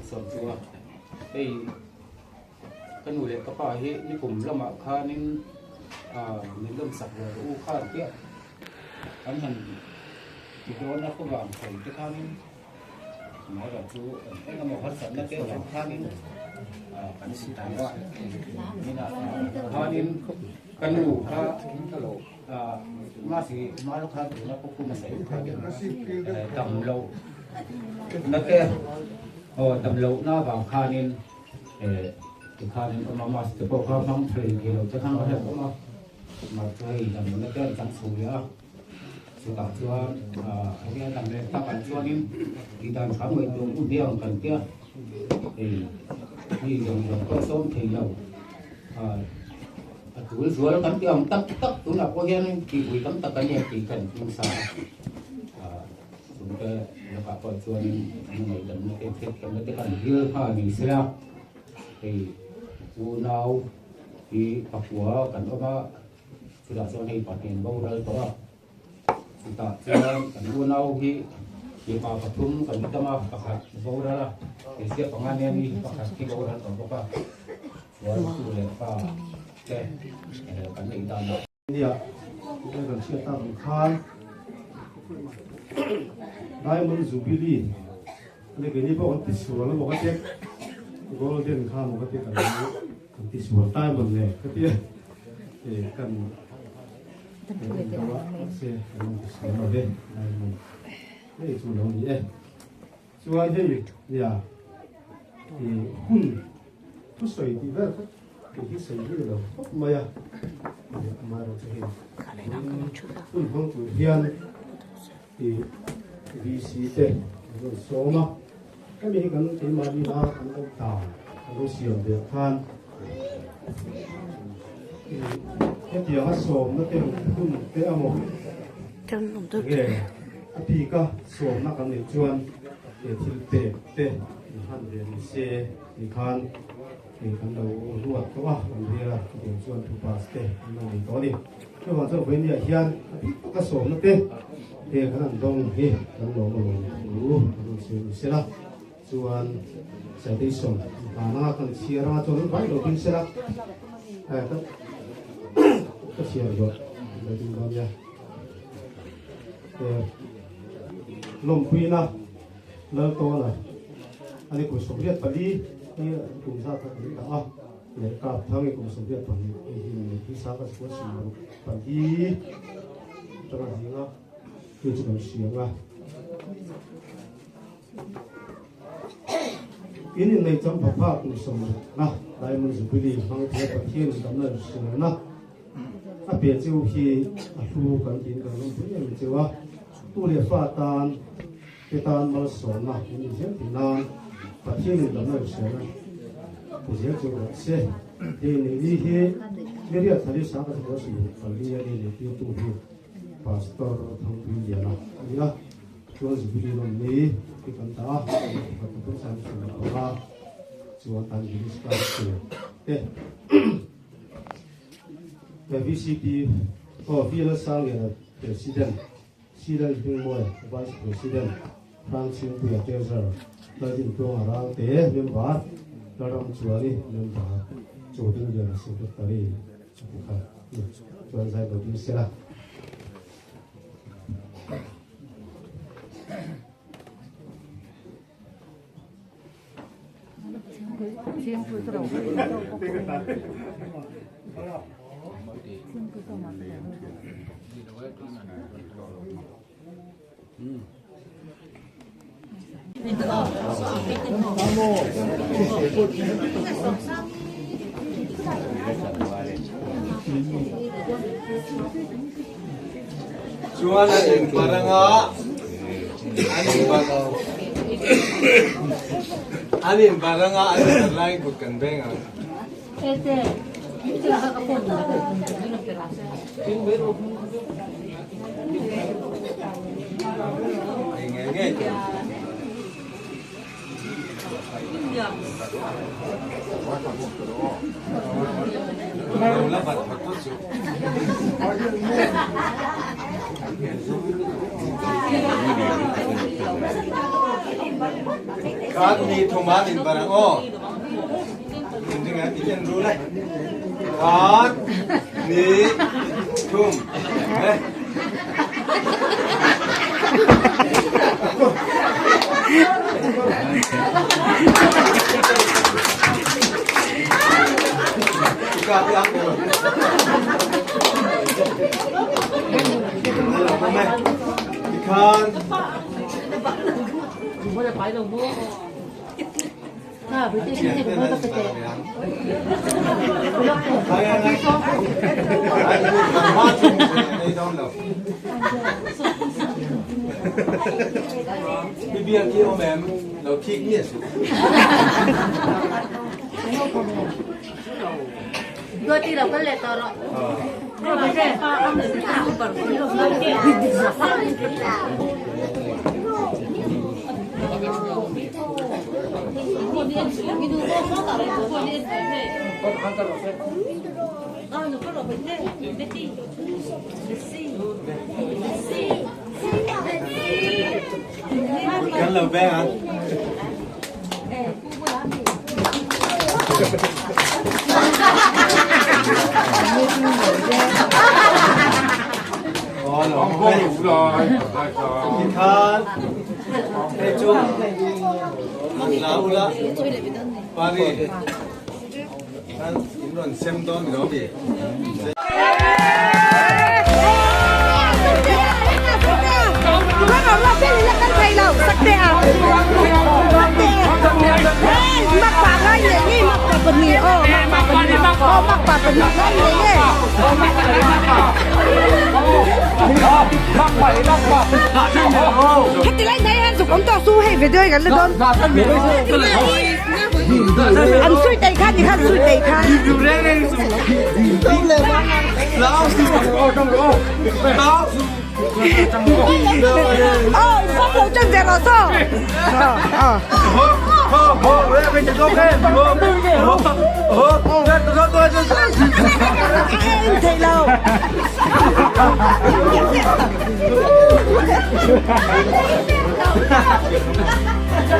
sawm chu a. Hei ka nu leh ka pa hi nikum lamah khanin min lawmsak ve u khan chiah an han ti dawn a khawvang sawi te khanin Amaherawh chu eng emaw harsatna te avang khanin kan si ta lo a. Ninah khanin ka nu kha mahse hmalo khan tuna pawh khum a sawi khanin dam loh na te aw dam lohna avang khanin tikhanin awm a mask te pawh kha hmang thei lo te khan ka hriat awm a mahse hei dam lohna te an chang chho leh a. Chutah chuan enge a dam leh takah chuanin tih dan hram ngaihtuah u hmiang kan tia hei mi zawng zawng pawh sawm thei lo a tul zual kan tih ang tak tak tunah pawh hian tihpui tam tak an nia tih kan hming sa a chungte lakah pawh chuanin an ngaihdamna te hriatthiamna te kan dil nghal ni sela hei unau hi pakua kan awm a. Chutah chuan hei pahnih an boral tawh a, chutah chuan kan unau hi mipa pathum kan ni tam a, pakhat boral a, hmeichhia panga nen hi pakhat hi boral tawh bawk a, chuan tu leh fa te kan neih dan ah. Nia, tunlai kan hriat tak ang khan Diamond Jubilee ani keini pawh kan tisual emaw ka tia Golden kha emaw ka tia kan Kan ti sual tai mawn le ka ti a, kan en deuh a, mahse kan rawn ti sual lo ve, diamond ngei chu lo ni e. Chuan hei nia hun thusawi tih vel kha tih hi sawi hi ni lo khawp mai a, amaherawhchu hei hun hmang tur hian VC te an rawn sawm a. Hemi hi kan keimahni a kan lo dan kan lo siam ve khan hetianga sawmna te hun te amaw nge a bika sawmna kan neih chuan he thil pek te in han ve ni se tih khan kan lo ruat tawh a kan rial a chutiang chuan thu pass te an lo nei tawh a ni. Chuvang chuan vawinia hian a bik taka sawmna te he kan an dawng hi kan lawm a lawm thu kan rawn sawi ni sela chuan citation dan anga kan chhiar anga chuan an vai lo ding sela ka ka chhiar zawh lo ding dawn nia lawmpuina Laltawna ani kum 84 hi kum zat kha kan dah a. Leh kap thang i kum 82 hei hi ni hi sa ka chhuah si lo pali tanga zinga chu chu kan hriang a in in nei cham phapha kum sawm na Diamond Jubilee hmang thei Pathian in damna hriang na a pe cheu hi a hlu kan tin kan lawm pui em cheu a tu leh fa tan Te tan malsawmna in ni zel thei nan Pathian in damna hriselna ti zel chu rawh se. Hei nei ni hi Miriat Thali Sangha Thakua Sum Pali a ni leh tirtu hi Pastor Thangpui Liana a ni a, chuan Jubilee lawm ni hi kan dah a, pakhat pathum sang sum a panga chuan tan Minister te VCP aw V Lalsangliana President Silan Hmingmawi, Vice President, Hrang Chhingpuia Treasurer, Laldintuanga Ralte, Member, Lalramchuani, Member, Chodingliana Secretary a ti kha ni chuan zai lo ding sela. Chuan an inbar anga an inbar an inbar anga an inbar laiin kut kan beng ang. Ei ngei ngei tur. Lo la bat phawt phawt suh. Khat ni thum an in barang aw. In ring an in en ru le. Khat ni thum. Le. Kan lo beng ang. Tikhan hei chu la ula pari in rawn sem dawn ni lo mi. An sui tei kha ni khan sui tei kha. Oh, phong lo chân dẹt ở sao? Thầy lâu.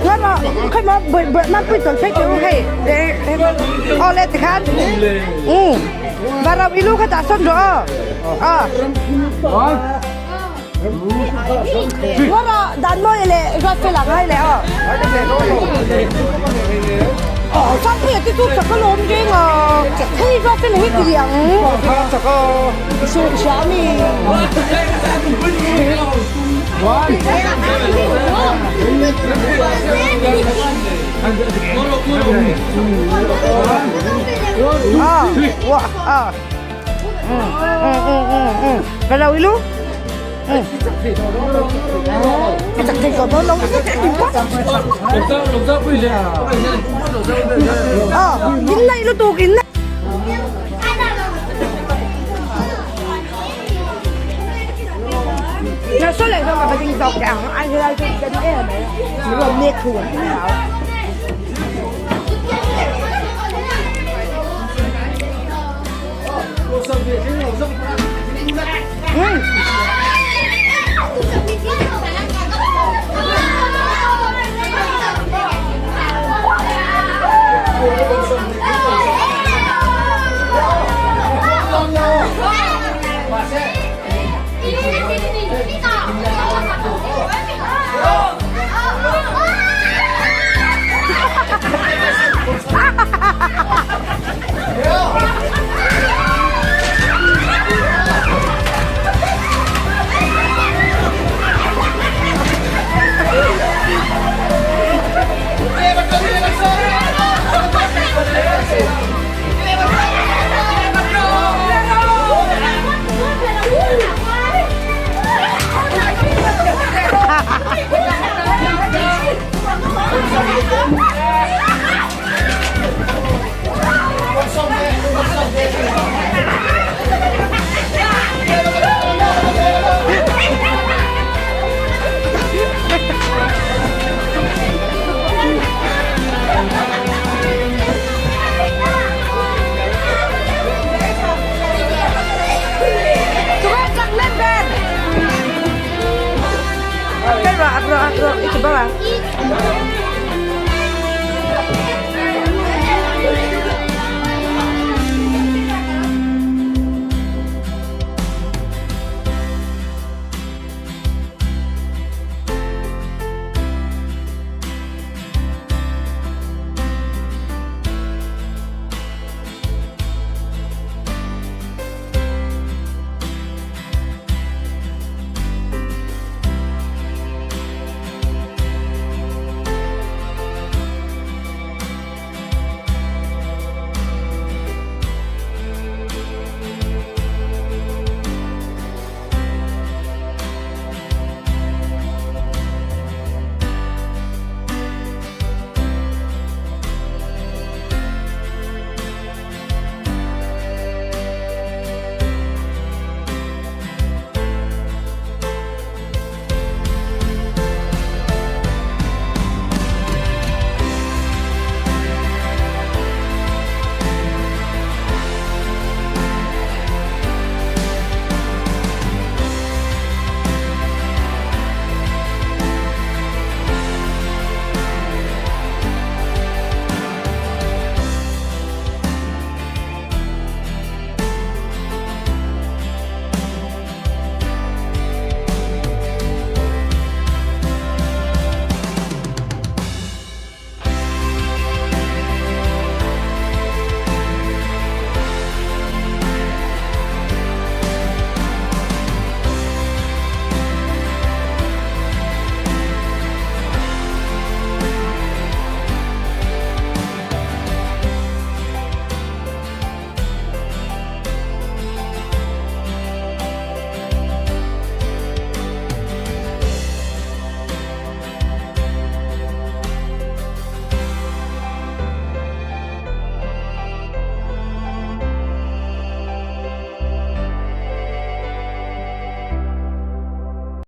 Ngon mà, khi mà bữa bữa mà bữa tuần phết kiểu hay để ô lên thì khán. Ừ. Và rồi ilu cái ta xong rồi. À. Ngon mà, đàn môi lệ, rồi phải làm hay lệ à. Ờ, xong bây giờ cái chút sạc cái lốm chứ mà, thấy rồi phải là hết cái gì ăn. Su xả mi. À, wow, à. Ừ, ừ, ừ, ừ, ừ. Và rồi ilu. Ừ. Cái chặt thịt của nó nóng quá. Ờ, kín này nó tù kín này. 那出嚟佢咪佢正作嘅，嗌佢嗌佢緊咩係咪？你話咩圖啊？嗯。